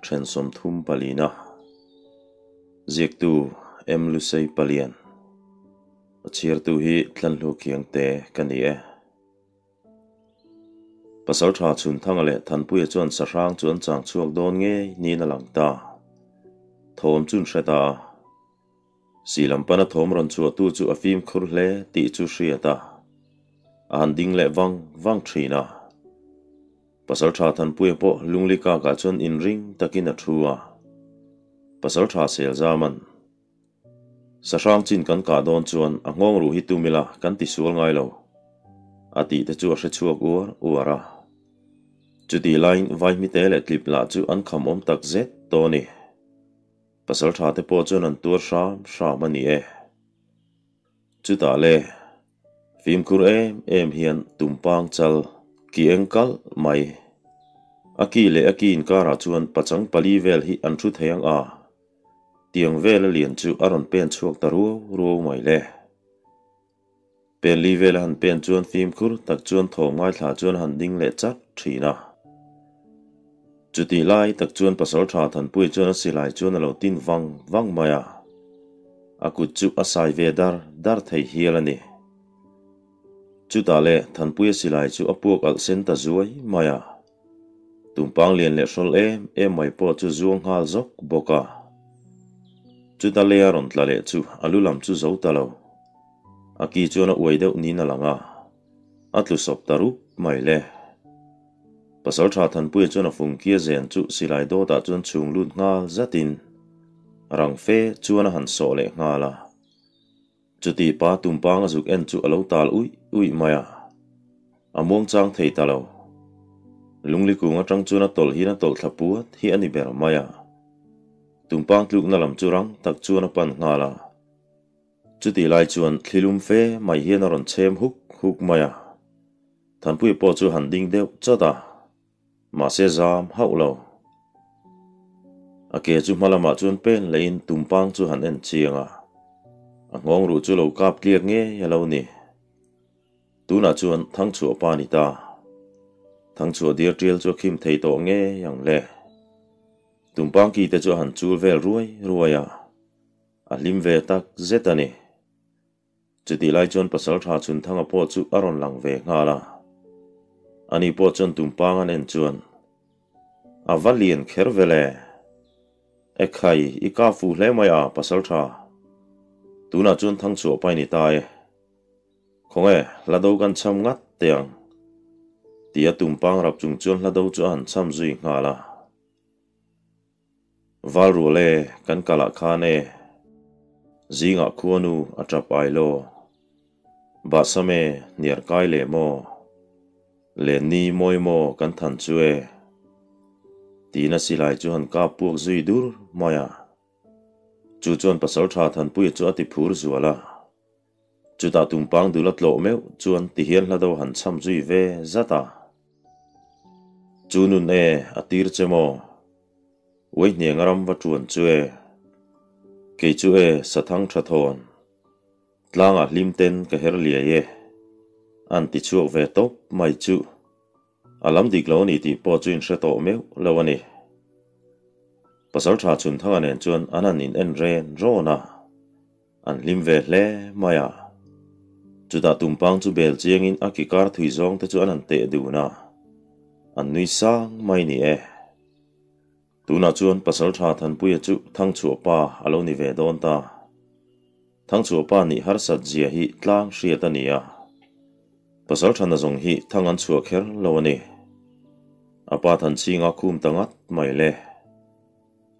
Then 34 na Ziaktu M Lusei Palian A chhiartu hi Tlanhlu Khiangte ka ni e. Pasaltha Chhunthanga leh Thanpuia chuan sahrang chu an chang chhuak dawn ngei niin a lang ta. Thawm chu an hre ta a. Si lam pana thawm rawn chhuahtu chu a fimkhur hle tih chu hriat a, a han ding leh vang vang thin a. Pasaltha Thanpuia pawh lungli kakah chuan inring takin a thu a. Pasaltha Selzaman, Sahrang chin kan kah dawn chuan a nghawng ruh hi tum ila kan ti sual ngai lo, a tih te chu a hre chhuak uar uar a. Chutih laiin vaihmite leh tlip lah chu an kham awm tak zet tawh a ni. Pasal tha te pawh chuan an tuar hram hram a ni e. Chutah le, fimkhur em em hian tumpang chal ki eng kalh mai. A ki leh a ki inkarah chuan pachang pali vel hi an thu thei ang a, tiang vela lian chu a rawn pen chhuak ta ruau ruau mai le. Penli vela han pen chuan fimkhur tak chuan thawm ngaithla chuan a han ding leh chat thin a. Chutih lai tak chuan Pasaltha Thanpuia chuan a silai chuan a lo tin vang vang mai a, a kut chu a sai ve dar dar thei hial a ni. Chutah le Thanpuia silai chu a puak alh sen ta zuai mai a, tumpang lian leh hrawl em em mai pawh chu zuang nghal zawk bawk a. Chuta lei a rawn tla leh chu a lu lam chu zo ta lo. A ki chuan a uai deuh niin a lang a, a tlu sawp ta rup mai le. Pasaltha Thanpuia chuan a fungkia zen chu silai dawtah chuan chhung lut nghal zatin rang fe chuan a han sawh leh nghal a. Chuti pa tumpang a zuk en chu a lo tal uih uih mai a, a muangchang thei ta lo. Lungli kung atang chuan a tawlh hian a tawlh thla puat hi a ni ber mai a. Tumpang tlukna lam chu rang tak chuan a pan nghal a. Chutih lai chuan thlilum fe mai hian a rawn chhem huk huk mai a, Thanpuia pawh chu han ding deuh chawt a, mahse zam hauh lo. A ke chu hma lamah chuan pen leiin tumpang chu han en chiang a, a nghawng ruh chu lo kap tliak ngei a lo ni. Tunah chuan Thangchhuah pa ni ta. Thangchhuah diar tial chu a khim thei tawh ngei ang le. Tumpang ki te chu a han chul vel ruai ruai a. A hlim ve tak zet a ni. Chutih lai chuan Pasaltha Chhunthanga pawh chu a rawn lang ve nghal a. Ani pawh chuan tumpang an en chuan, A va lian kher vel e. Ekhai, i ka fuh hle mai a, Pasaltha. Tunah chuan Thangchhuah pai ni ta e. Khawnge, hla do kan cham ngat teh ang. Tia tumpang rap chung chuan hla do chu a han cham zui nghal a. Val rual e, kan kal ah khan e. Zingah khuanu a tap ai law. Bahsam e, hniar kai leh maw. Len ni mawi maw kan than chu e. Tiin a silai chu han kap puak zui dur mai a. Chu chuan Pasaltha Thanpuia chu a ti phur zual a. Chutah tumpang dul a tlawh meuh chuan tihian hla do han cham zui ve zat a. Chu nun e, a tir che maw? Uai hniang a ram va tuan chu e. Kei chu e, sathang tha thawn. Tlangah hlim ten ka her liai e. An ti chhuak ve tawp mai chu. A lam dik lo a ni tih pawh chu inhre tawh meuh lo a ni. Pasaltha Chhunthanga nen chuan an han in en ren rawn a, an hlim ve hle mai a. Chutah tumpang chu bel chiangin a kikar thui zawng te chu an han teh dun a, an nui sang mai ni e. Tunah chuan Pasaltha Thanpuia chu Thangchhuahpa a lo ni ve dawn ta. Thangchhuahpa nih harsat zia hi tlang hriat a ni a. Pasaltha nazawng hi thang an chhuah kher lo a ni. A pa Thanchhinga khum ta ngat mai le.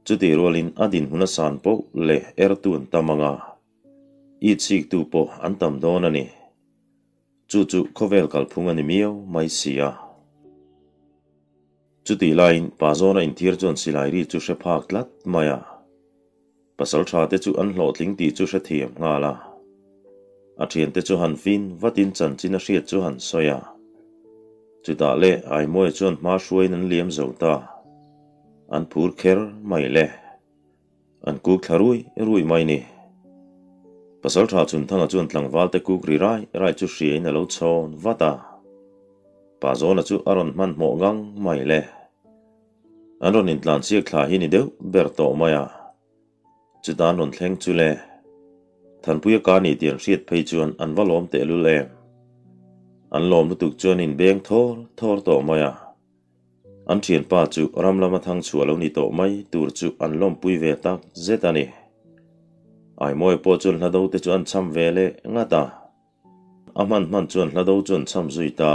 Chutih rualin a dinhmun a san poh leh ertu an tam ang a, itsiktu pawh an tam dawn a ni. Chu chu khawvel kalphung a ni miau mai si a. Chutih laiin pa zawna inthiar chuan silai ri chu hre phak tlat mai a. Pasal tha te chu an hlawhtling tih chu hre thiam nghal a. A thiante chu han fin vatin chanchin a hriat chu han sawi a. Chutah leh Aimawia chuan hma hruaiin an liam zo ta. An phur kher mai le. An kuk thla rui rui mai ni. Pasaltha Chhunthanga chuan tlangval te kuk ri rai rai chu hriain a lo chhawn vat a. Pa Zawna chu a rawn hmanhmawh ngang mai le. An rawn intlansiak thla hi ni deuh ber tawh mai a. Chutah an rawn thleng chu le. Thanpuia ka ni tih an hriat phei chuan an va lawm tehlul em. An lawm lutuk chuan inbeng thawr thawr tawh mai a. An thianpa chu ram lama thang chhuah lo ni tawh mai tur chu an lawmpui ve tak zet a ni. Aimawia pawh chuan hla do te chu an cham ve leh ngat a. A hman hman chuan hla do chu an cham zui ta.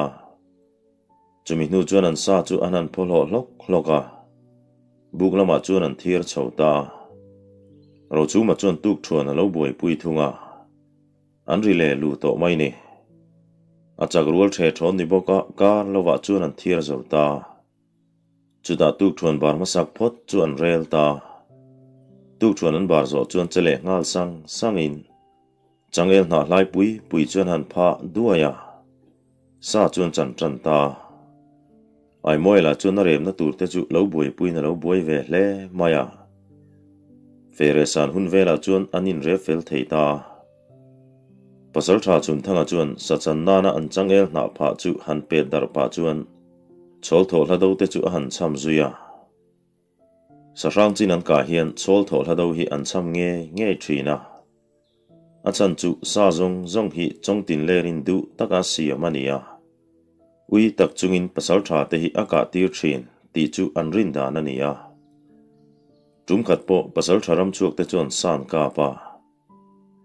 Chumi hnu chuan an sa chu an han phaw hlawh hlawk hlawk a, buk lamah chuan an thir chho ta a. Rochhuma chuan tuk thuan a lo buaipui thung a, an ri leh luh tawh mai ni. A chak rual ṭhe ṭhawn ni bawk a, kar lovah chuan an thir zo ta. Chutah tuk thuan bar hmasak phawt chu an rel ta. Tuk thuan an bar zawh chuan che leh nghal sang sangin Changel hnah hlai pui pui chuan han phah duai a, sa chuan chan tan ta. Aimuaila chuan a remna tur te chu lo buaipuiin a lo buai ve hle mai a. Fere san hun velah chuan an inrep fel thei ta. Pasaltha Chhunthanga chuan sa chan nana an changel hnah phah chu han pet darh pah chuan chhawl thawh hla do te chu a han cham zui a. Sahrang chin an kah hian chhawl thawh hla do hi an cham ngei ngei thin a. A chhan chu sa zawng zawng hi chawngtin lerin duh taka siam a ni a. Ui tak chungin pasal tha te hi a kah tir thin tih chu an rin dan a ni a. Tum khat pawh pasal tha ram chhuak te chuan sa an kap a.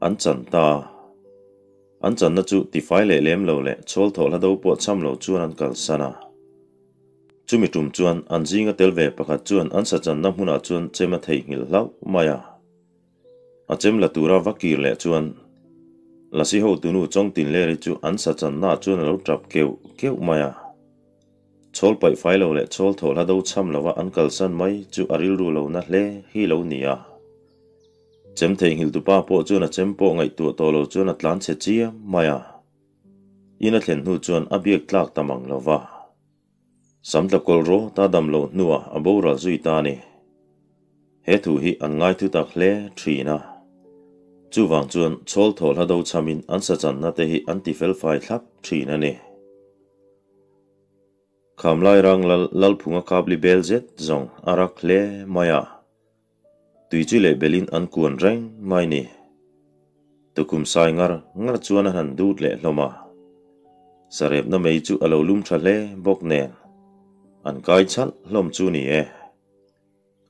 An chan ta. An channa chu tifai leh lem lo leh chhawl thawh hla do pawh cham lo chuan an kalsan a. Chumi tum chuan an zinga tel ve pakhat chuan an sachanna hmunah chuan chem a theihnghilh hlauh mai a. A chem la tura va kir leh chuan Lasi hotunu Chawngtinleri chu an sachannaah chuan a lo tap keuh keuh mai a. Chhawl paih fai lo leh chhawl thawh hla do cham lova an kalsan mai chu a rilru lo na hle hi lo ni a. Chem theihnghilh tupa pawh chuan a chem pawh ngaihtuah tawh lo chuan a tlan chhe chiam mai a. In a thlen hnu chuan a biak tlak ta mang lo va. Sam tla kawlh rawt a dam loh hnuah a boral zui ta a ni. He thu hi an ngai thu tak hle thin a. Chuvang chuan chhawl thaw hla do chhamin an sachanna te hi an ti felfai thlap thin a ni. Khamlai rang lal Lalphunga kapli bel zet zawng a rak hle mai a. Tui chu leh belin an kuan reng mai ni. Tukum sai ngar ngar chuan a han dut leh hlawm a. Sarepna mei chu a lo lum tha hle bawk nen an kai chhalh hlawm chu ni e.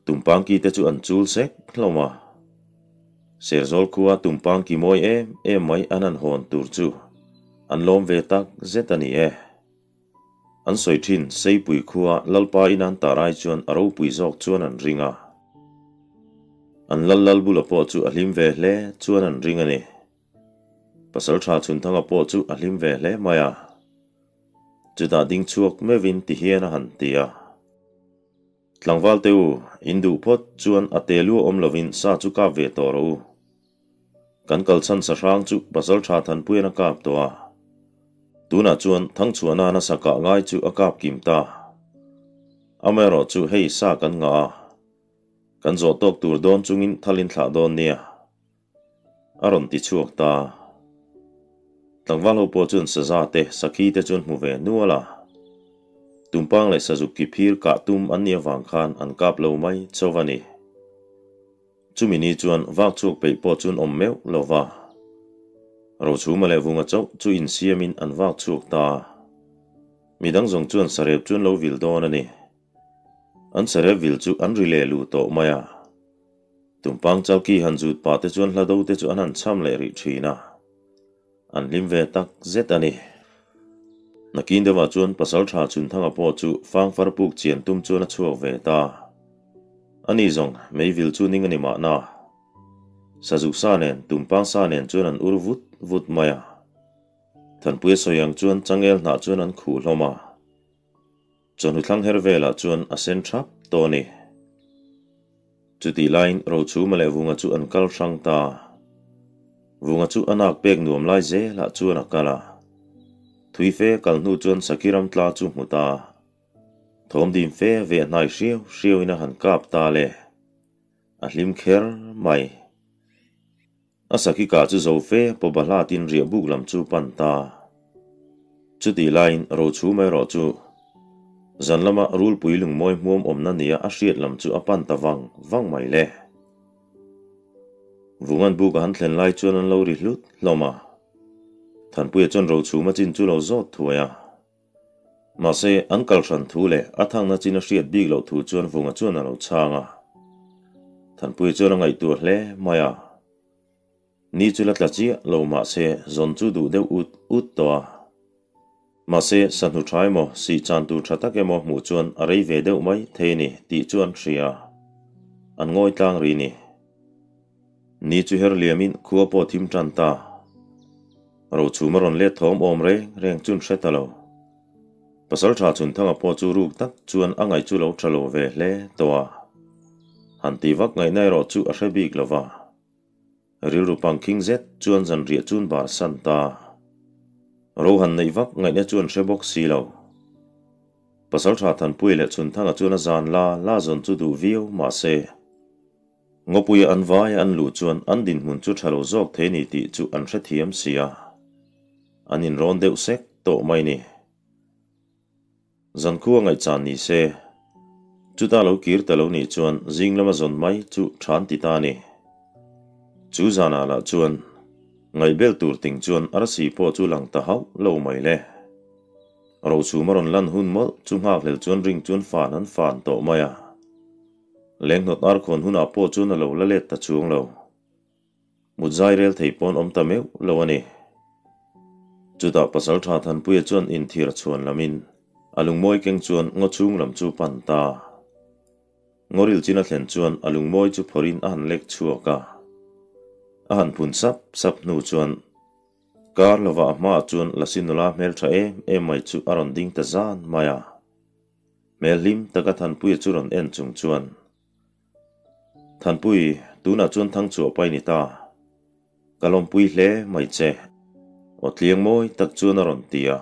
Tumpangki te chu an chul sek hlawm a. Serzawl khua tumpangki mawi em em mai an han hawn tur chu an lawm ve tak zet a ni e. An sawi thin, Seipui khua Lalpa in an tar ai chuan a ropui zawk chuan an ring a. An lal lal bula pawh chu a hlim ve hle chuan an ring a ni. Pasaltha Chhunthanga pawh chu a hlim ve hle mai a. Chutah ding chhuak meuhin ti hian a han ti a. Tlangval te u, in duh phawt chuan a te lu awm lovin sa chu kap ve tawh rawh u. Kan kalchhan sahrang chu Pasaltha Thanpuian a kap tawh a. Tunah chuan Thangchhuah nana sa kah ngai chu a kap kim ta. Amaherawh chu hei sa kan ngah a, kan zawh tawk tur dawn chungin thal in thlah dawn nia. A rawn ti chhuak ta. Tlangval ho pawh chuan saza te, sakhi te chu an hmu ve nual a. Tumpang leh sazuk ki phir kah tum an nih avang khan an kap lo mai chauh a ni. Chumi ni chuan vak chhuak peih pawh chu an awm meuh lo va. Rochhuma leh Vunga chauh chu insiamin an vak chhuak ta. Midang zawng chuan sarep chu an lo vil dawn a ni. An sarep vil chu an ri leh luh tawh mai a. Tumpang chalki han zut pah te chuan hla do te chu an han cham leh rih thin a, an hlim ve tak zet a ni. Nakin deuhah chuan Pasaltha Chhunthanga pawh chu fangfar puk chian tum chuan a chhuak ve ta. Ani zawng meivil chu ning a ni mahna. Sazuk sa nen Tumpang sa nen chuan an ur vut vut mai a. Thanpuia sawi ang chuan changel hnah chuan an khuh hlawm a. Chawhnu thlang her velah chuan a sen thap tawh a ni. Chutih laiin Rochhuma leh Vunga chu an kal hrang ta. Vunga chu a nak pek nuam lai zelah chuan a kal a. Thui fe kal hnu chuan Sakhi ram tla chu hmu ta. Thawm dim fe ve a hnai hriau hriauin a han kap ta le. A hlim kher mai. A sakhi kah chu zo fe pawh bahlatin riah buk lam chu pan ta. Chutih laiin Rochhum erawh chu. Zan lama rulpui lungmawi hmuam awmna nia a hriat lam chu a pan ta vang vang mai le. Vungan buk a han thlen lai chuan an lo ri hlut hlawm a. Thanpuia chuan rochhuma chin chu lo zawt thuai a. Mahse, an kal hran thu leh a thangna chin a hriat bik loh thu chuan Vunga chuan a lo chhang a. Thanpuia chuan a ngaihtuah hle mai a. Ni chu la tla chiah lo mahse zawn chu duh deuh ut ut tawh a. Mahse, sahnu tha emaw, sih chan tur tha tak emaw hmuh chuan a rei ve deuh mai thei a ni tih chu an hria. An ngawi tlang ri ni. Ni chu her liamin khua pawh thim tan ta. Rochhum a rawn let thawm awm reng reng chun hre ta lo. Pasaltha Chhunthanga pawh chu ruk tak chuan a ngaih chu lo tha lo ve hle tawh a. Han ti vak ngaihna erawh chu a hre bik lo va. Rilru pangkhing zet chuan zanriah chun bar san ta. Ro han neih vak ngaihna chu an hre bawk si lo. Pasaltha Thanpuia leh Chhunthanga chuan a zan la la zawn chu duh viau mahse, Ngawpuia an vaia an luh chuan an dinhmun chu tha lo zawk thei ni tih chu an hrethiam si a, an inrawn deuh sek tawh mai ni. Zankhua ngaihchan ni se, chuta lo kir ta lo nih chuan zing lama zawn mai chu than ti ta a ni. Chu zanah lah chuan ngaihbel tur ting chuan arsi pawh chu lang ta hauh lo mai le. Rochhum a rawn lan hun mawlh chu nghakhlel chuan ring chuan fan an fan tawh mai a. Lenghnawt arkhawn hunah pawh chuan a lo la let ta chuang lo. Mut zai rel thei pawn awm ta meuh lo a ni. Chutah Pasaltha Thanpuia chuan inthir chhuan lamin a lungmawi keng chuan ngaw chhung lam chu pan ta. Ngawril chin a thlen chuan a lungmawi chu phawrhin a han lek chhuak a. A han phun sap sap hnu chuan kar lova a hmaah chuan Lasi nula hmeltha em em mai chu a rawn ding ta zan mai a. Hmel hlim taka Thanpuia chu rawn en chung chuan Thanpui, tunah chuan Thangchhuah pai ni ta. Ka lawmpui hle mai che. Aw tliang mawi tak chuan a rawn ti a.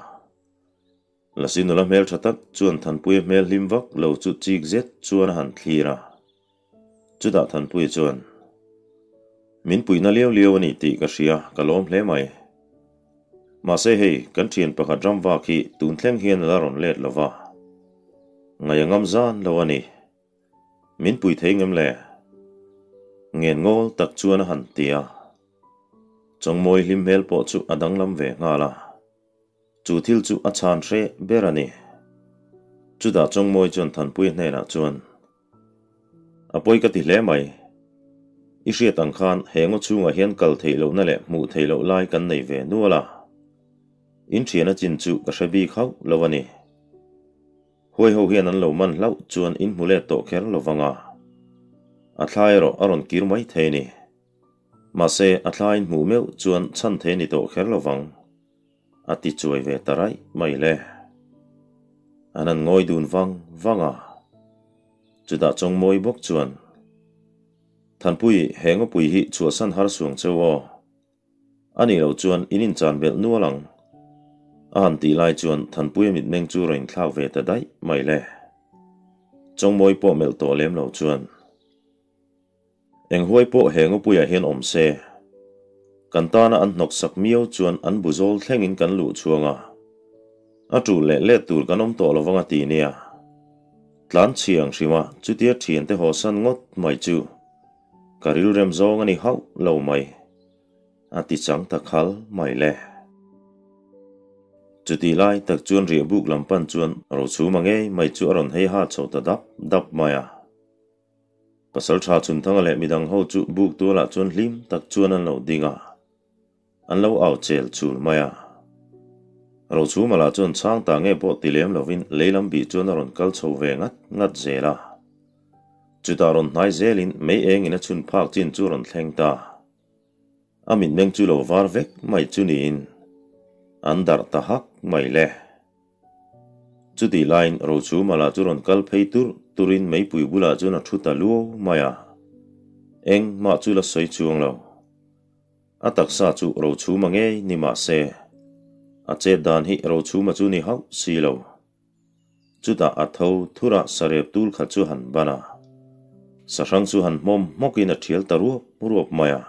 Lasi nula hmel tha tak chuan Thanpuia hmel hlim vak lo chu chik zet chuan a han thlir a. Chutah Thanpuia chuan, Min puihna liau liau a ni tih ka hria, ka lawm hle mai. Mahse hei, kan thian pakhat ram vak hi tun thleng hian a la rawn let lo va. Ngaih a ngam zan lo a ni. Min pui thei ngem le? Ngen ngawl tak chuan a han ti a. Chawngmawi hlim hmel pawh chu a danglam ve nghal a. Chu thil chu a chhan hreh ber a ni. Chutah Chawngmawi chuan Thanpuia hnenah chuan, A pawi ka ti hle mai. I hriat ang khan he ngaw chhungah hian kal theih lohna leh hmuh theih loh lai kan nei ve nual a. In thiana chin chu ka hre bik hauh lo a ni. Huai ho hian an lo man hlauh chuan in hmu let tawh kher lo vang a, a thla erawh a rawn kir mai thei a ni. Mahse, a thla in hmuh meuh chuan chhan thei a ni tawh kher lo vang, a ti chuai ve ta raih mai le. An han ngawi dun vang vang a, chutah Chawngmawi bawk chuan, Thanpui, he ngawpui hi chhuahsan har suang cheu aw. A nih loh chuan in inchan belh nual ang. A han tih lai chuan Thanpuia mitmeng chu rawn inthlak ve ta daih mai le. Chawngmawi pawh melh tawh lem lo chuan, Eng huai pawh he ngawpuiah hian awm se. Kan tana an hnawk sak miau chuan an bu zawl thlengin kan luh chhuang a. A tul leh let tur kan awm tawh lovang a ti nia. Tlan chhi ang hrima chutia thiante hawsan ngawt mai chu Ka rilrem zawng a ni hauh lo mai, a ti chang ta khal mai le. Chutih lai tak chuan riahbuk lam pan chuan Rochhuma ngei mai chu a rawn hei ha chho ta dap dap mai a. Pasaltha Chhunthanga leh midang ho chu buk tualah chuan hlim tak chuan an lo ding a. An lo au chel chul mai a. Rochhuma lah chuan chhang ta nge pawh ti lem lovin lei lam bih chuan a rawn kal chho ve ngat ngat zel a. Chutah rawn hnai zelin mei engin a chhun phak chin chu rawn thleng ta. A mitmeng chu lo var vek mai chu niin an darh ta hak mai le. Chutih laiin Rochhuma lah chu rawn kal phei tur turin meipui bulah chuan a thu ta luau mai a. Engmah chu la sawi chuang lo. A taksa chu Rochhuma ngei ni mah se, a chet dan hi Rochhuma chu ni hauh si lo. Chutah a tho thurah sarep tul khat chu han ban a, sahrang chu han hmawm hmawkin a thial ta ruap ruap mai a.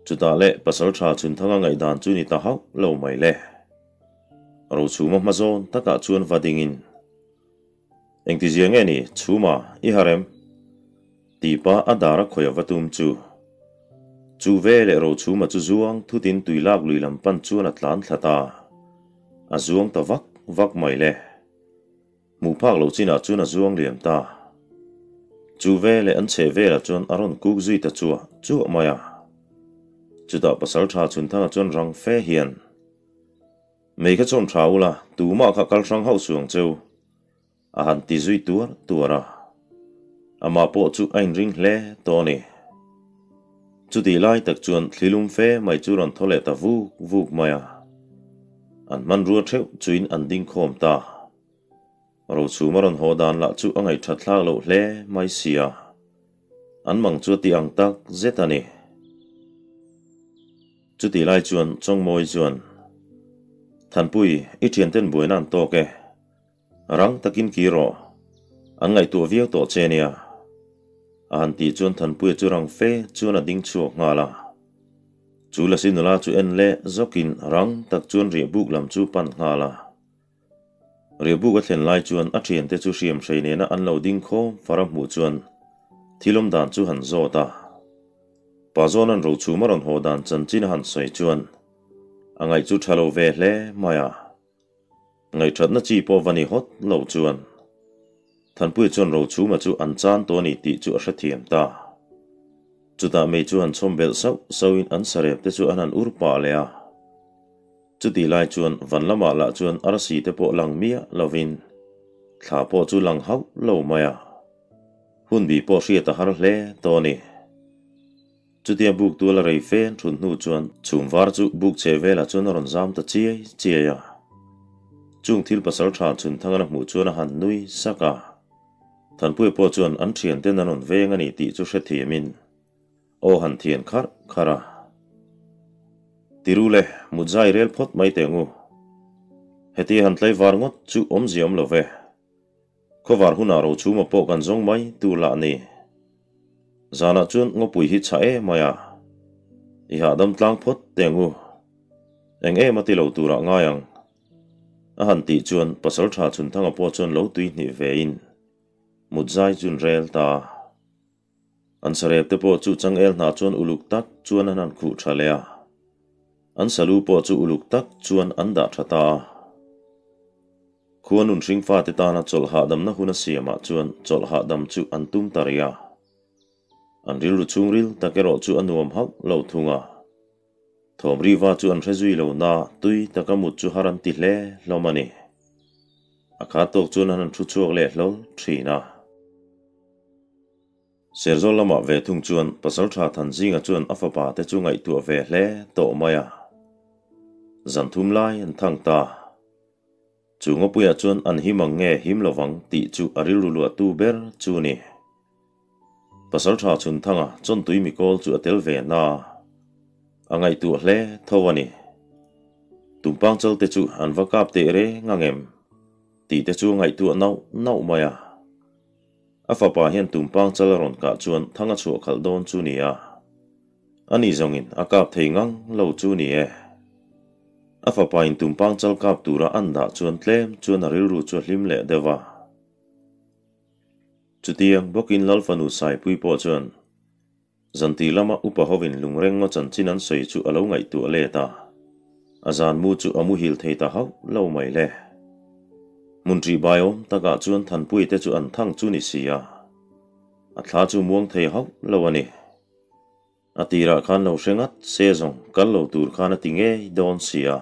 Chutah leh Pasaltha Chhunthanga ngaihdan chu ni ta hauh lo mai le. Rochhuma hma zawn takah chuan va dingin. Engtizia nge ni, Chhuma, i harh em? Tih pah a dar a khawih a va tum chu. Chu ve leh Rochhuma chu zuang thutin tui lak lui lam pan chuan a tlan thla ta. A zuang ta vak vak mai le. Hmuh phak loh chinah chuan a zuang liam ta. Chu ve leh an chheh velah chuan a rawn kuk zui ta chuah chuah mai a. Chutah Pasalṭha Chhunthanga chuan rang fe hian, Mei kha chawm ṭha ula, tumah kha kal hrang hauh suh ang cheu. A han ti zui tuar tuar a. Amah pawh chu a inring hle tawh a ni. Chutih lai tak chuan thlilum fe mai chu rawn thaw leh ta vuk vuk mai a. An hmanrua theuh chuin an ding khawm ta. Rochhum a rawn haw dan lah chu a ngaihthat thlak loh hle mai si a. An mang chu a ti ang tak zet a ni. Chutih lai chuan Chawngmawi chuan, Thanpui, i thianten buaina an tawk e. Rang takin kir rawh, an ngaihtuah viau tawh che nia. A han tih chuan Thanpuia chu rang fe chuan a ding chhuak nghal a. Chu Lasi nula chu en leh zawkin rang tak chuan riahbuk lam chu pan nghal a. Riahbuk a thlen lai chuan a thiante chu hriam hrei nena an lo ding khawm far a hmuh chuan thil awm dan chu han zawt a. Pa Zawna'n rochhum a rawn haw dan chanchin a han sawi chuan a ngaih chu tha lo ve hle mai a. Ngaihthatna chi pawh va ni hawt lo chuan Thanpuia chuan Rochhuma chu an chan tawh a ni tih chu a hrethiam ta. Chutah mei chu han chhawm belh sauh sauhin an sarep te chu an han ur pah leh a. Chutih lai chuan van lamah lah chuan arsi te pawh lang miah lovin thla pawh chu lang hauh lo mai a. Hun bih pawh hriat a har hle tawh a ni. Chutia buk tual a rei fe an thun hnu chuan chhum var chu buk chhe velah chuan a rawn zam ta chiai chiai a. Chung thil pasal tha chhun thang an a hmuh chuan a han nui sak a. Thanpuia pawh chuan an thianten an rawn veng a ni tih chu hrethiamin aw han thian kharh kharh a. Tiru le, mut zai rel phawt mai teh ngu. Hetia han tlaivar ngawt chu awmzia awm lo ve. Khawvar hunah rochhuma pawh kan zawng mai tur lah a ni. Zanah chuan ngawpui hi chhah em mai a, i hahdam tlang phawt teh ang u. Eng em a ti lo turah ngai ang. A han tih chuan Pasaltha Chhunthanga pawh chuan lo tui hnih vein mut zai chun rel ta. An sarep te pawh chu changel hna chuan uluk tak chuan an han khuh tha leh a. An salu pawh chu uluk tak chuan an dah tha ta a. Khua nun hringfate tana chawlh hahdamna hun a siamah chuan chawlh hahdam chu an tum ta rih a. An rilru chhungril tak erawh chu a nuam hauh lo thung a. Thawm riva chu an hre zui lo na, tui taka mut chu har an ti hle hlawm a ni. A khat tawk chuan an han thu chhuak leh hlawl thin a. Serzawl lamah ve thung chuan Pasalṭha Thanzinga chuan a fapa te chu ngaihtuah ve hle tawh mai a. Zan thum lai an thang ta. Chu ngawpuiah chuan an him ang nge him lovang tih chu a rilru luahtu ber chu ni. Pasalṭha Chhunthanga chawntui mikawl chu a tel ve na. A ngaihtuah hle tho a ni. Tumpang chal te chu an va kap teh reng ang em tih te chu a ngaihtuah nauh nauh mai a. A fapa hian tumpang chal a rawn kah chuan thang a chhuah khalh dawn chu ni a, ani zawngin a kap thei ngang lo chu ni e. A fapa in tumpang chal kap tura an dah chuan tlem chuan a rilru chu a hlim leh deuh a. Chutiang bawkin Lal fanu Saipui pawh chuan Zanti lama upa hovin lungreng ngaw chanchin an sawi chu a lo ngaihtuah let a, a zan mu chu a muhil thei ta hauh lo mai le. Hmun ṭih baiawm takah chuan Thanpuii te chu an thang chu ni si a, a thla chu muang thei hauh lo a ni. A tirah khan lo hre ngat se zawng kal lo tur khan a ti ngei dawn si a.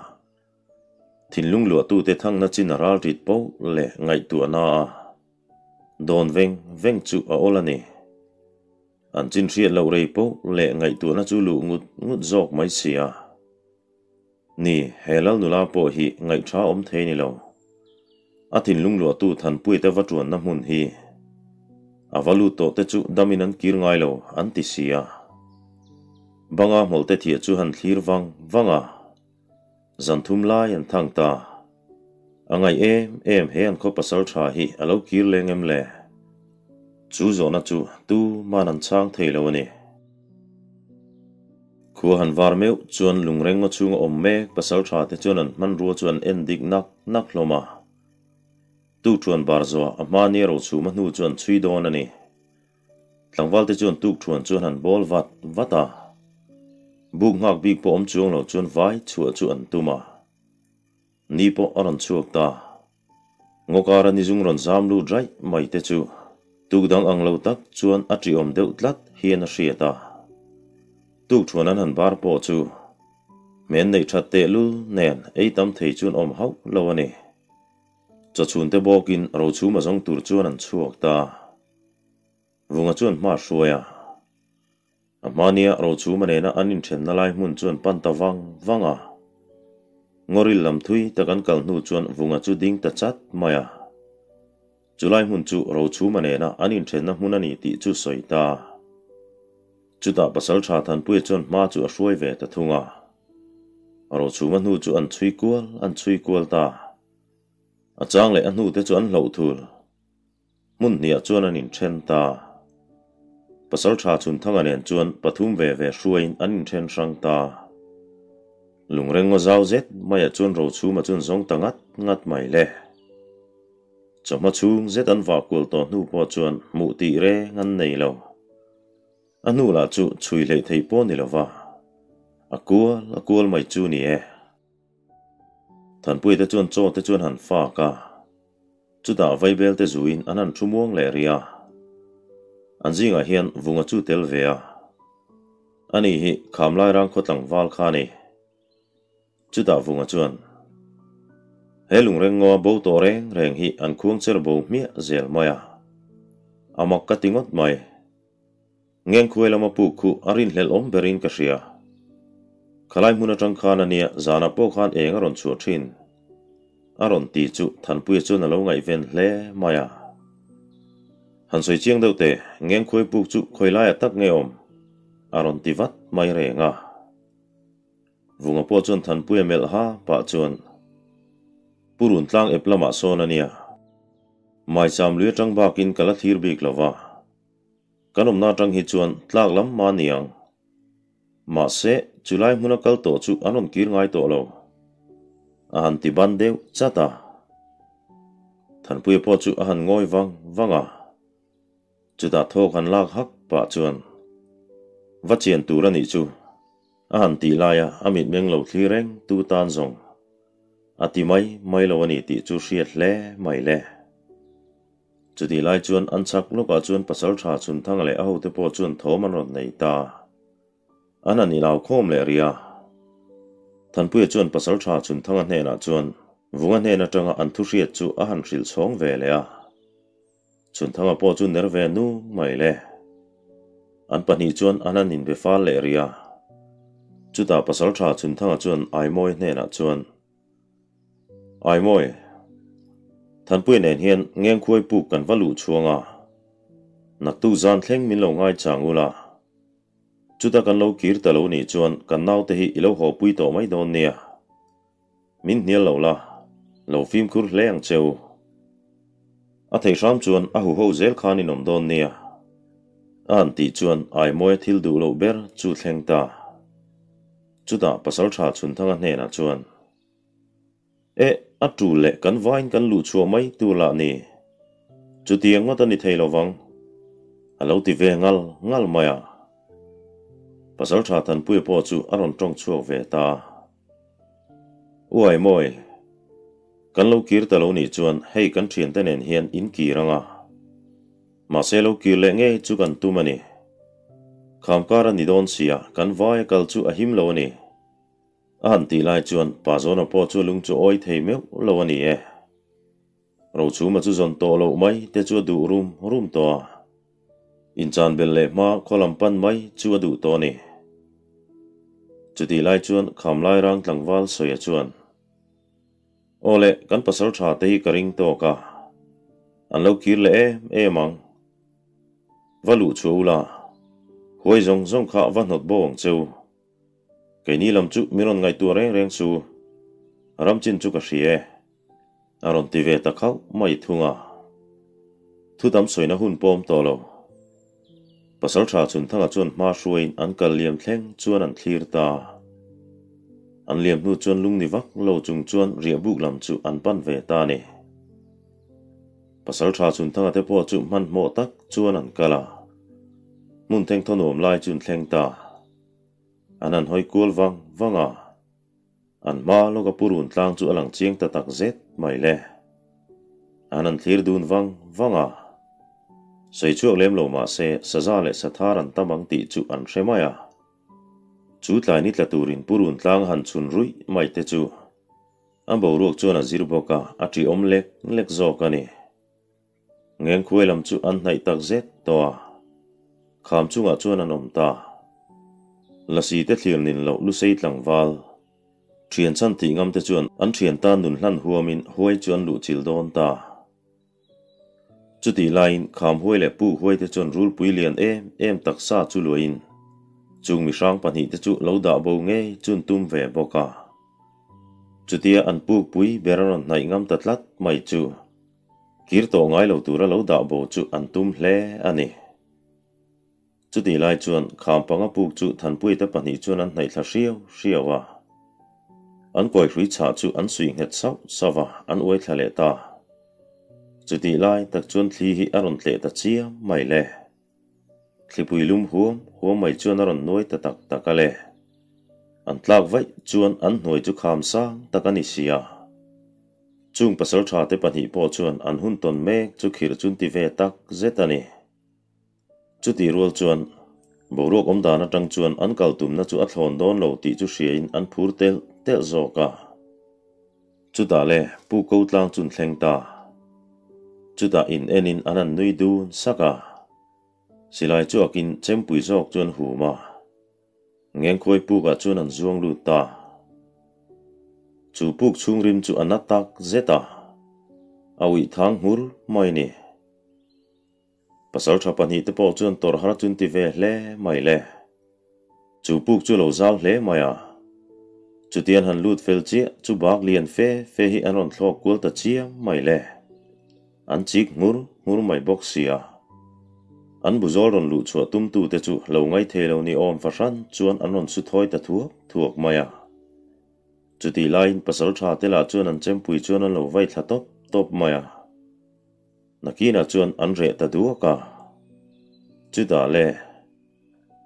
Thinlung luahtute thangna chin a ral rit poh leh ngaihtuahna a dawn veng veng chu a awl a ni. An chin hriat loh rei poh leh ngaihtuahna chu luh ngut ngut zawk mai si a. Ni, he lal nula pawh hi ngaihṭha awm thei ni lo. A thinlung luahtu Thanpuite va ṭuanna hmun hi a va lut tawh te chu damin an kir ngai lo an ti si a. Banga hmawlhte thiah chu han thlir vang vang a. Zan thum lai an thang ta. A ngaih em em he an khaw pasal tha hi a lo kir leng em le? Chu zawhna chu tu man an chhang thei lo a ni. Khua han var meuh chuan lungreng ngaw chhunga awm mek pasal tha te chuan an hmanrua chu an en dik nak nak hlawm a. Tukṭhuan bar zawhah a hma nia rochhuma hnu chu an chhui dawn a ni. Tlangvalte chuan tukṭhuan chu an han bawl vat vat a. Buk nghak bik pawh awm chuang lo chuan vai chhuah chu an tum a. Ni pawh a rawn chhuak ta. Ngawkara ni zung rawn zam lut raih mai te chu tuk dang ang lo tak chuan a ṭihawm deuh tlat hian a hriat a. Tukṭhuan an han bar pawh chu hmel neih ṭhat tehlul nen ei tam thei chuan awm hauh lo a ni. Chawchhunte bawkin rochhum a zawng tur chuan an chhuak ta. Vunga chuan hma a hruai a. A hmania rochhuma nena an inthenna lai hmun chuan pan ta vang vang a. Ngawril lam thui tak an kal hnu chuan Vunga chu ding ta chat mai a. Chulai hmun chu rochhuma nena an inthenna hmun a ni tih chu sawi ta. Chutah Pasaltha Thanpuia chuan hma chu a hruai ve ta thung a. Rochhuma hnu chu an chhui kual an chhui kual ta. A chang leh a hnute chu an hloh thul. Hmun hniah chuan an inthen ta. Pasaltha Chhunthanga nen chuan pathum ve ve hruaiin an inthen hrang ta. Lungreng ngaw zau zet maiah chuan Rochhuma chuan zawng ta ngat ngat mai le. Chawhma chhung zet an vah kual tawh hnu pawh chuan hmuh tih reng an nei lo. A hnu lah chu chhui hleih theih pawh ni lova, a kual a kual mai chu ni e. Thanpuite chuan chaw te chuan han fak a, chutah vaibel te zuin an han thu muang leh rih a. An zingah hian Vunga chu tel ve a, ani hi Khamlai rang khaw tlangval kha a ni. Chutah Vunga chuan, He lungreng ngaw bo tawh reng reng hi an khuang cher bo hmiah zel mai a, a mak ka ti ngawt mai. Ngengkhuai lama puk khu a rinhlelh awm berin ka hria. Khalai hmun atang khan a nia zanah pawh khan eng a rawn chhuah thin. A rawn ti chu Thanpuia chuan a lo ngaihven hle mai a. Han sawi chiang deuh teh, Ngengkhuai puk chu khawi laiah tak nge awm? A rawn ti vat mai reng a. Vunga pawh chuan Thanpuia melh ha pah chuan Purun tlang ep lamah sawn a nia. Maicham lui atang bakin ka la thlir bik lo va. Kan awmna atang hi chuan tlak lam mah a ni ang. Mahse, chulai hmuna kal tawh chu an rawn kir ngai tawh lo. A han ti ban deuh chat a. Thanpuia pawh chu a han ngawi vang vang a. Chutah thawk han lak hak pah chuan, Va chian tur a nih chu, a han tih laia a mitmeng lo thlir reng tu tan zawng a ti mai mai lo a ni tih chu hriat hle mai le. Chutih lai chuan an chhak lawkah chuan Pasalṭha Chhunthanga leh a hote pawh chuan thawm an rawn nei ta. An han inau khawm leh rih a. Thanpuia chuan Pasalṭha Chhunthanga hnenah chuan Vunga hnen aṭanga an thuhriat chu a han hrilh chhawng ve leh a. Chhunthanga pawh chu ner ve nu mai le. An pahnih chuan an han inbe fal leh rih a. Chutah Pasalṭha Chhunthanga chuan Aimawia hnenah chuan, Aimawi, Thanpuia nen hian Ngengkhuai puk kan va luh chhuang a, naktuk zan thleng min lo ngai chang ula, chuta kan lo kir ta lo nih chuan kan naute hi i lo haw pui tawh mai dawn nia. Min hnial lo la, lo fimkhur hle ang che u. A thei hram chuan a huho zel khan in awm dawn nia. A han tih chuan Aimawia thil duh loh ber chu thleng ta. Chutah Pasalṭha Chhunthanga hnenah chuan, Eh, a ṭul leh kan vain kan luh chhuah mai tur lah ni. Chutiang ngawt a ni thei lovang, a lo ti ve ngal ngal mai a. Pasalṭha Thanpuia pawh chu a rawn ṭawng chhuak ve ta. Uai mawi, kan lo kir ta lo nih chuan hei kan ṭhiante nen hian in kir ang a. Mahse lo kir leh ngei chu kan tum a ni. Khamkar a ni dawn sia, kan vai a kal chu a him lo a ni. A han tih lai chuan Pa Zawna pawh chu a lung chu awi thei meuh lo a ni e. Rochhuma chu zawn tawh loh mai te chu a duh rum rum tawh a. Inchan belh leh hma khaw lam pan mai chu a duh tawh a ni. Chutih lai chuan Khamlai rang tlangval Sawia chuan, Aw le, kan pasal tha te hi ka ring tawk a, an lo kir leh em em ang. Va luh chhuah ula, huai zawng zawng kha va hnawt bo ang cheu. Keini lam chu min rawn ngaihtuah reng reng su, ram chin chu ka hria e, a rawn ti ve ta khauh mai thung a. Thu tam sawina hun pawm tawh lo. Pasalṭha Chhunthanga chuan hma hruaiin an kal liam thleng chuan an thlir ta. An liam hnu chuan lungni vak lo chung chuan riahbuk lam chu an pan ve ta a ni. Pasalṭha Chhunthanga te pawh chu hmanhmawh tak chuan an kal a, hmun thengthaw nuam lai chu an thleng ta. An han hawi kual vang vang a, an hma lawka purun tlang chu a lang chiang ta tak zet mai le. An han thlir dun vang vang a, sawi chhuak lem lo mah se saza leh sathar an tam ang tih chu an hre mai a. Chu tlai ni tla turin purun tlang han chhun ruih mai te chu A boruak chuan a zir bawk a, a ṭihawm lek lek zawk a ni. Ngengkhuai lam chu an hnaih tak zet tawh a, kham chungah chuan an awm ta. Lasi te thlir nin loh lusei tlangval, ṭhian chhan tih ngam te chuan an ṭhian tan nun hlan huamin huai chu an luhchilh dawn ta. Chutih laiin kham huai leh puk huai te chuan rulpui lian em em taksa chu luahin chung mihrang pahnihte chu lo dah bo ngei chun tum ve bawk a. Chutia an pukpui ber a rawn hnaih ngam ta tlat mai chu kir tawh ngai lo tura lo dah bo chu an tum hle a ni. Chutih lai chuan kham panga puk chu Thanpuiate pahnih chuan an hnaih thla hriau hriau a. An kawihrui chhah chu an suih nghet sauh sauh a, an uai thla leh ta. Chutih lai tak chuan thli hi a rawn tleh ta chiam mai le. Thlipui lum huam huam mai chuan a rawn nuai ta tak tak a le. An tlak vaih chuan an hnuai chu kham sang tak a ni si a. Chung pasaltha te pahnih pawh chuan an hun tawn mek chu khirh chun ti ve tak zet a ni. Chutih rual chuan, boruak awm dan atang chuan an kal tumna chu a thlawn dawn lo tih chu hriain an phur telh telh zawk a. Chutah le Pu Ko tlang chun thleng ta. Chutah in enin an han nui dun sak a. Silai chuakin chempui zawk chu an hum a. Ngengkhuai pukah chuan an zuang lut ta. Chu puk chhungrim chu a na tak zet a. A uih thang hmur mai ni. Pasal tha pahnihte pawh chuan tawrh har chun ti ve hle mai le. Chu puk chu lo zau hle mai a. Chutian han lut fel chiah chu bak lian fe fe hi an rawn thlawk kual ta chiam mai le. An chik nghur nghur mai bawk sia. An buzawl rawn luh chhuah tumtute chu lo ngaithei lo ni awm fahran chuan an rawn su thawi ta thuak thuak mai a. Chutih laiin pasal tha te lah chuan an chempui chuan an lo vai thla tawp tawp mai a. Nakinah chuan an reh ta duak a. Chutah le,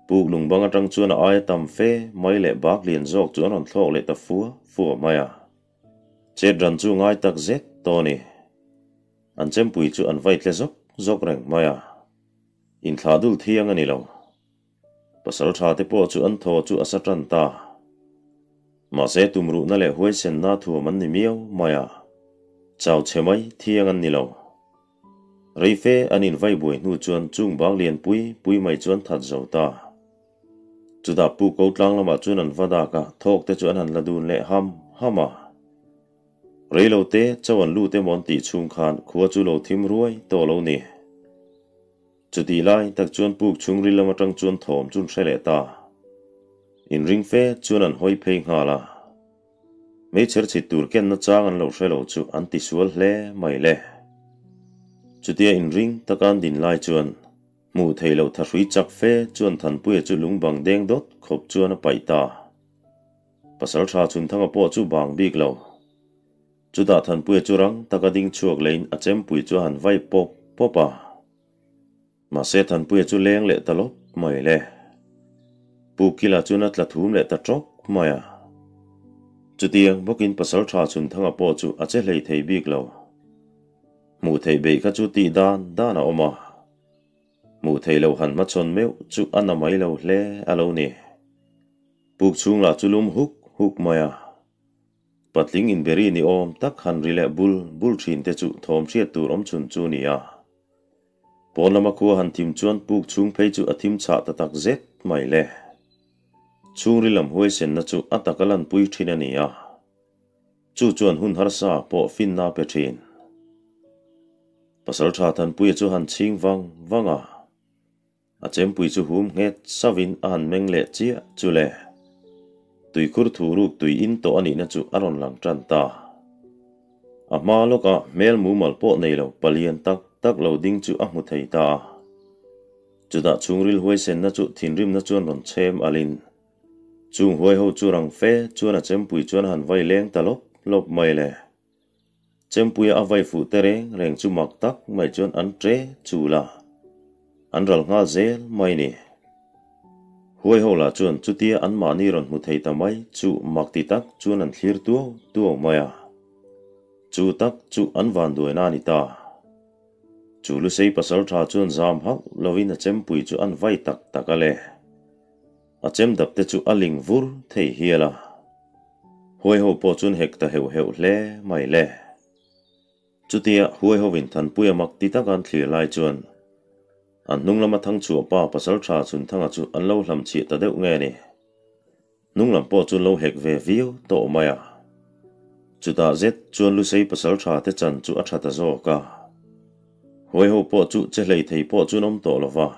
puk lungbang atang chuan a aia tam fe mai leh bak lian zawk chu an rawn thlawk leh ta fua fua mai a. Chet ran chu ngai tak zet tawh a ni. An chempui chu an vai tle zawk zawk reng mai a. Inthlah dul thiang a ni lo. Pasal tha te pawh chu an thaw chu a sa tan ta. Mahse tumruhna leh huaisenna thuam an ni miau mai a, chau chhe mai thiang an ni lo. Reife an invai buai hnu chuan chung bang lian pui pui mai chu an that zo ta. Chutah Pu Ko tlang lamah chuan an va dak a, thawk te chu an han la dun leh ham ham a. Reilo te chau an lut emaw an tih chhung khan khua chu lo thim ruai tawh lo ni. Chutih lai tak chuan puk chhungril lam atang chuan thawm chu an hre leh ta. Inring fe chuan an hawi phei nghal a. Meichher chhit tur kenna chang an lo hre lo chu an tisual hle mai le. Chutia inring taka an din lai chuan hmuh theih loh thahrui chak fe chuan Thanpuia chu lungbang deng dawt khawp chuan a paih ta. Pasaltha Chhunthanga pawh chu bang bik lo. Chutah Thanpuia chu rang taka ding chhuak leiin a chempui chu a han vai pawp pawp a. Mahse Thanpuia chu leng leh ta lawp mai le. Pu Kila chuan a tla thum leh ta tawp mai a. Chutiang bawkin Pasaltha Chhunthanga pawh chu a che hlei thei bik lo. Hmuh theih beih kha chu tih dan dan a awm a. Hmuh theih loh han hmachhawn meuh chu a na mai lo hle a lo ni. Puk chhung lah chu lum huk huk mai a. Patling inberi ni awm tak han ri leh bul bul thin te chu thawm hriat tur awm chhun chu ni a. Pawn lama khua han thim chuan puk chhung phei chu a thim chhah ta tak zet mai le. Chhungri lam huaisenna chu a taka lanpui thin a ni a. Chu chuan hun harsa pawh finna pe thin. Pasaltha Thanpuia chu han chhing vang vang a. A chempui chu hum nghet sauhin a han meng leh chiah chu le. Tuikhur thu ruk tui in tawh a nihna chu a rawn lang tan ta. A hma lawka hmel mumal pawh nei lo palian tak tak lo ding chu a hmu thei ta a. Chutah chhungril huaisenna chu thinrimna chuan rawn chhem alin. Chung huai ho chu rang fe chuan a chempui chuan a han vai leng ta lawp lawp mai le. Chempuia a vai fuh te reng reng chu mak tak mai chuan an ṭe chul a, an ral nghal zel mai ni. Huai ho lah chuan chutia anmahni rawn hmu thei ta mai chu mak ti tak chuan an thlir tuau tuau mai a. Chu tak chu an vanduaina a ni ta. Chu Lusei pasal tha chuan zam hauh lovin a chempui chu an vai tak tak a le. A chem dap te chu a ling vur thei hial a. Huai ho pawh chuan hek ta heuh heuh hle mai le. Chutia huai ho in Thanpuia mak ti taka an thlir lai chuan an hnung lama Thangchhuah pa pasal tha Chhunthanga chu an lo hlamchhiah ta deuh nge ni. Hnung lam pawh chu lo hek ve viau tawh mai a. Chutah zet chuan Lusei pasal tha te chan chu a tha ta zawk a. Huai ho pawh chu che hlei thei pawh chu an awm tawh lo va.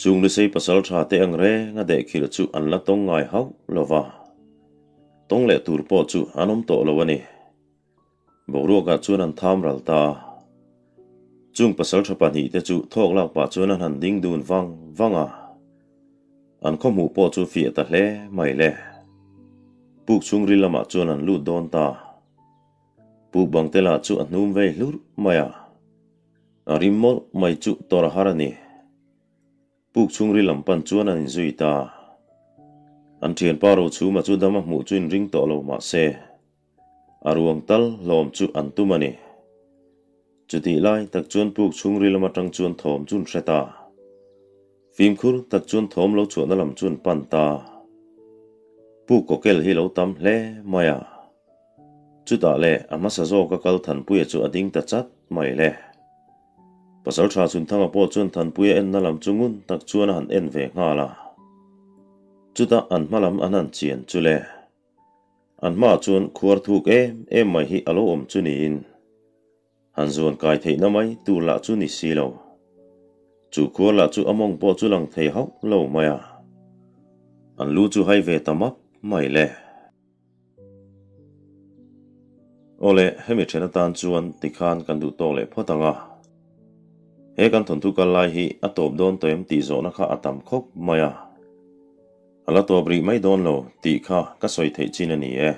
Chung Lusei pasal tha te ang reng a dehkhilh chu an la tawng ngai hauh lo va. Tawng leh tur pawh chu an awm tawh lo a ni. Boruakah chuan an tham ral ta a. Chung pasaltha pahnihte chu thawk lak pah chuan an han ding dun vang vang a. An khawhmuh pawh chu fiah ta hle mai le. Puk chhungril lamah chuan an lut dawn ta. Puk bang te lah chu a hnum vei hlurh mai a. A rim mawlh mai chu tawrh a har a ni. Puk chhungril lam pan chuan an inzui ta. An thianpa Rochhuma chu dam a hmuh chu inring tawh lo mah se. A ruang tal hlawm chu an tum a ni. Chutih lai tak chuan puk chhungril lam atang chuan thawm chu an hre ta. Fimkhur tak chuan thawm lo chhuahna lam chu an pan ta. Puk kawkel hi lo tam hle mai a. Chutah leh a hmasa zawka kal Thanpuia chu a ding ta chat mai le. Pasaltha Chhunthanga pawh chuan Thanpuia enna lam chu ngun tak chuan a han en ve nghal a. Chutah an hma lam an han chian chu le. An hmaah chuan khuar thuk em em mai hi a lo awm chu niin han zuan kai theihna mai tur lah chu ni si lo. Chu khuar lah chu a mawng pawh chu lang thei hauh lo mai a. An lu chu hai ve ta map mai le. Awle, hemi then atan chuan tikhan kan duh tawk leh phawt ang a. He kan thawnthu kal lai hi a tawp dawn tawh em tih zawhna kha a tam khawp mai a. A la tawp rih mai dawn lo tih kha ka sawi theih chin a ni e.